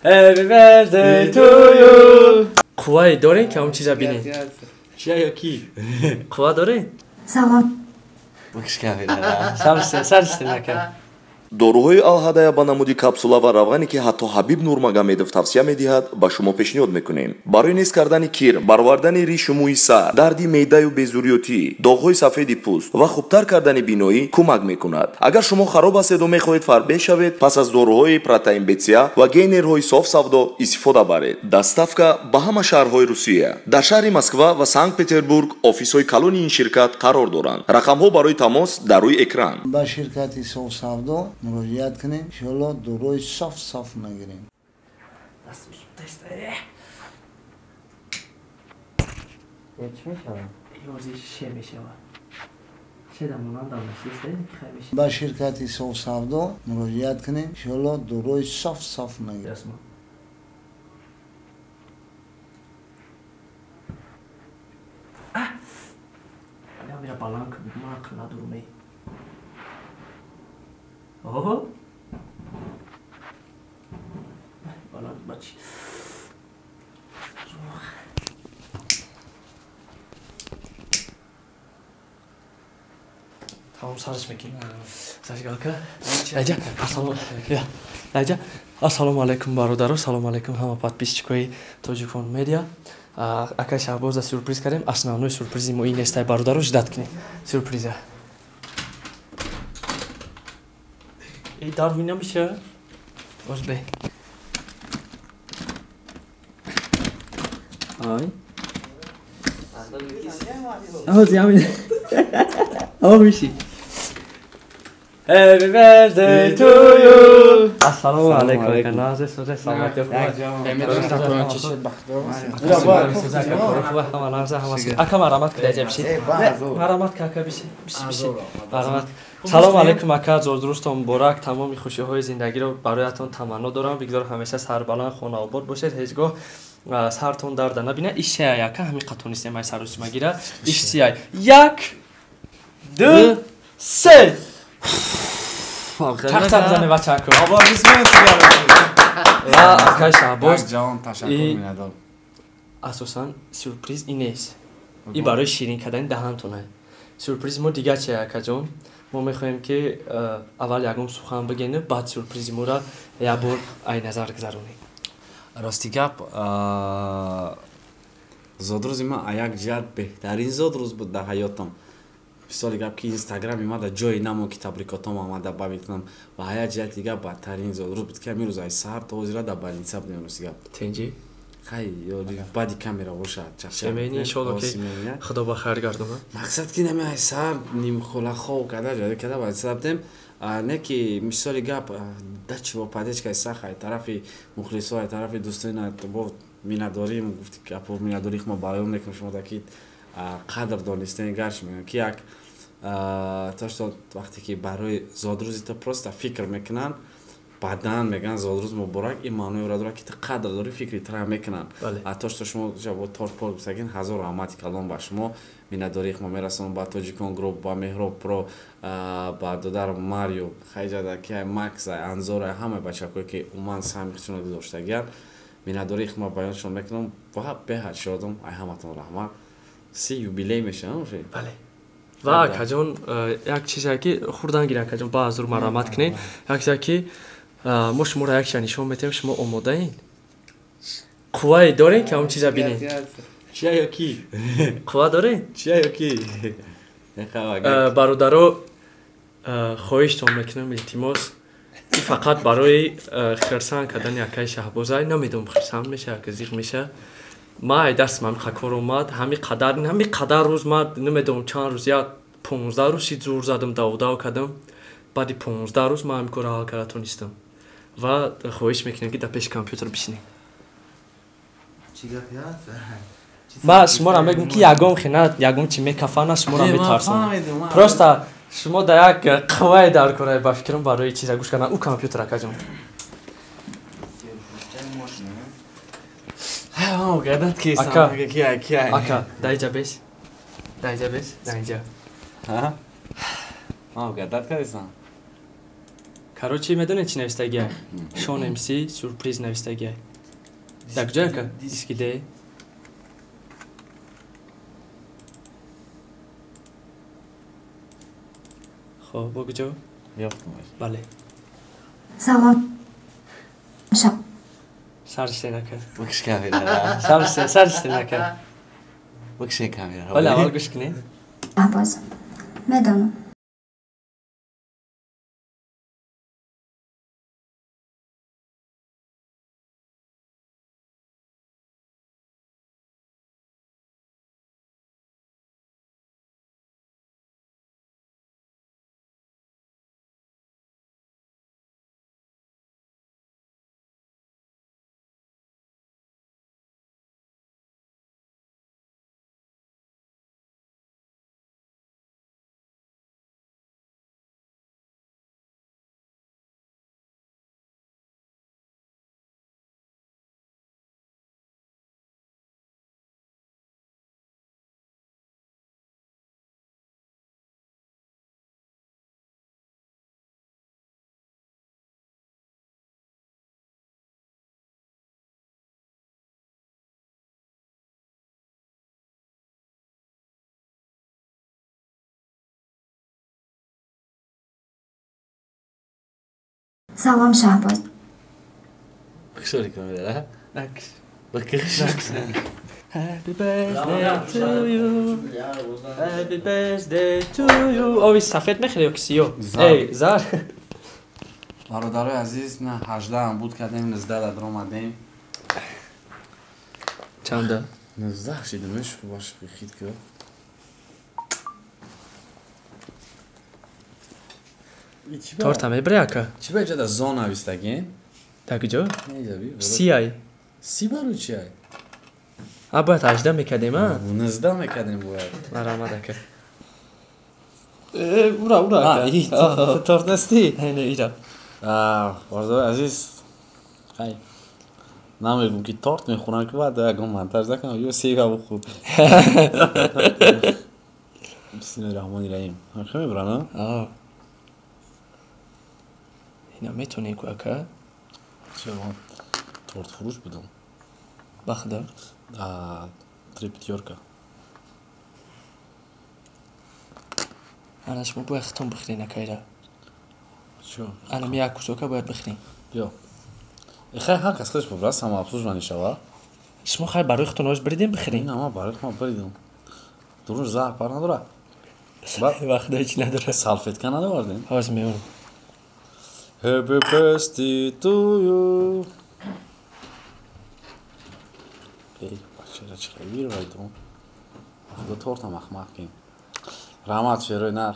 Happy birthday to you. Қуввае дорем ки ҳамон чиза бинем? Чия ё ки? Қувва дорем? Салом. Сар нака. Доруҳои Алҳадая ба намуди капсула ва равғане, ки ҳатто Ҳабиб Нурмагомедов тавсия медиҳад, ба шумо пешниҳод мекунем. Барои нест кардани кир, баровардани ришу мӯи сар, дарди меъдаю безурётӣ, доғҳои сафеди пӯст ва хубтар кардани биноӣ кӯмак мекунад. Агар шумо хароб ҳастеду мехоҳед фарбеҳ шавед, пас аз доруҳои протеин бетсия ва гейнерҳои соф савдо истифода баред. Доставка ба ҳама шаҳрҳои Русия. Дар шаҳри Москва ва Санкт Петербург офисҳои калони ин ширкат қарор доранд. Рақамҳо барои тамос дар рӯи экран. Ба ширкати соф савдо муроҷиат кунем, иншоалло дорои соф соф мегирем. Чӣ мешавад? Ёзи ше мешавад. Ба ширкати соф савдо муроҷиат кунем, иншоалло дорои соф соф мегирем. Оҳо. Баланд бачи. Тамом сарш мекунем. Зажигалка. Айҷа, ассалому айҷа. Ассалому алайкум бародаро, салому алайкум ҳама подписчикои Тоҷикон Медиа. Акай Шаҳбоза сюрприз кардем. Основной сюрпризи мо ин нестай бародаро, ждать кунем. Сюрприза. Эй, дар намеша? Боз бе. Ай. Happy birthday to you. Ассалому алайкум. Назе созе саломатӣ. Ака марамат ки даҷа биши. Марамат ки ака биши. Биши. Марамат. Салом алайкум ака, зодрӯзтон муборак. Тамоми хушиҳои зиндагиро бароятон таманно дорам. Бигзор ҳамеша сарбаланд, хонаобод бошед. Ҳеҷ гоҳ сартон дарда набинад. Иш сияй ака, ҳамин қатонистем ай сарусима гира. Иш сияй. 1 2 3. Тақ-тақ зане бачако. Ва акай Шаҳбоз, асосан сюрприз ин нест. И барои ширин кардани даҳантона. Сюрпризи мо дигар чи акаҷон? Мо мехоҳем ки аввал ягон сухан бигӯем, баъд сюрпризи моро як бор ай назар гузаронем. Рости гап, зодрӯзи ман як ҷиҳат беҳтарин зодрӯз буд дар ҳаётам. Мисоли гап ки инстаграми ма дар ҷое намон ки табрикотам омада бабикунам ва ҳаят ҷиҳати дигар бадтарин зодрӯз буд ки ҳамин рӯз ай саҳар то ҳозира дар больница будем. Рости гап. Тенҷи? Хай, баъди камера бошад. Семени иншоалло ки Худо ба хайр гардонад. Мақсад ки нами ай саҳар нимхола хоб карда ҷода карда больница будем. Не ки мисоли гап дачиво падечкаи сах ай тарафи мухлисо, ай тарафи дӯстони бо миннатдорим, гуфти гапо миннатдорих ма баён мекунам шумо да ки қадр донистен гарч мегӯям ки як то что вақте ки барои зодрӯзи ту просто фикр мекунанд, баъдан мегӯянд зодрӯз муборак, ин маъноеро дорад ки ту қадр дорӣ, фикри тура мекунанд. А то что шумо бо торт пор гуфтагин, ҳазор раҳмати калон ба шумо, миннатдории мо мерасонам ба Тоҷикон Груп, ба Меҳроб Про, ба додар Марио, Хайҷада, ки Макс, Анзор, ҳамаи бачакое ки умуман саҳми худшонро гузоштагианд, миннатдории мо баёншон мекунам ва беҳад шодам. Ай ҳаматон раҳмат. Си юбилей мешавам. Бале. Ва акаҷон, як чизе ки хурдан гир акаҷон, ба ҳазур марамат кунед. Як чизе ки мо шуморо як чиза нишон метиҳем, шумо омодаед? Қуввае дорем ки ҳамон чиза бинед? Чия ё ки? Қувва дорем? Чия ё ки? Бародаро, хоҳиштон мекунам, илтимос, ин фақат барои хирсанд кардани акаи Шаҳбозай. Намедонам хирсанд мешавад ки зиқ мешавад. Ма ай дастам ҳамин қакор омад, ҳамин қадар рӯз ма намедонам чанд рӯз, як 15 рӯз шид зур задам, давдав кардам. Баъди 15 рӯз ман ҳамин корро ҳал карда тонистам. Ва хоҳиш мекунем ки дар пеши компютер бишинем. Ма шуморо мегӯм ки ягон хина, ягон чи мекафана, шуморо метарсонам. Просто шумо дар як қуввае дар кора ба фикрам барои чиза гӯш кардан. Ӯ компютер акаҷон. Ака, даиҷа бес. Даиҷа бес, даиҷа. Гадат кардисан? Короче, медонед чӣ навистагиай? Шон МС сюрприз навистагиай. Дар куҷо ака? Диски Д. Хоб, бо куҷо? Бале. Салом. Сарште нака. Бикш камера. Сарште, сарште нака. Бикше камера. Вале аввал гӯш кунед. Шаҳбоз. Медонам. Салом Шаҳбоз. Бикшори камера. Накш. Бикш. Happy birthday to you. Happy birthday to you. Ови сафед мехӯрӣ ё ки сиёҳ? Эй, зар. Бародарои азиз, на 18 буд кардем, 19 дар омадем. Чанда? 19 шидимеш, баш хит ки. Торта мебарӣ ака? Чӣ ба ҷада зон навистагин? Дар куҷо? Сияй. Си барои чиай? А бояд 18 мекардем, а? 19 мекардем бояд. Марҳамат ака. Ура, ура ака. Торт нести? Не, ира. Бародарои азиз, хай. Намегум ки торт мехӯрам ки баъд ягон монтаж накунам, ё сега бухӯр. Бисмиллоҳи раҳмони раҳим. Ҳамхе мебарам, а? Ина метонӣ ку ака? Чӣ, тортфурӯш будам. Ба худо? Три пятёрка. Ана шумо бояд хитон бихӯред акайра. Чё? Ана ми як кусока бояд бихӯред. Биё. Хай ҳар кас худаш бибра, самообслуживание шава. Шумо хай барои худтон оз биридем бихӯред? На, ман барои худам биридам. Дурун заҳр пар надора. Ба худо ҳеҷ надора. Салфетка надовардем? Ҳозир меорам. Happy birthday to you. Эй, бачара чӣ хел вирвайдум. Худо тортам ахмақ кин. Раҳмат, шерои нар.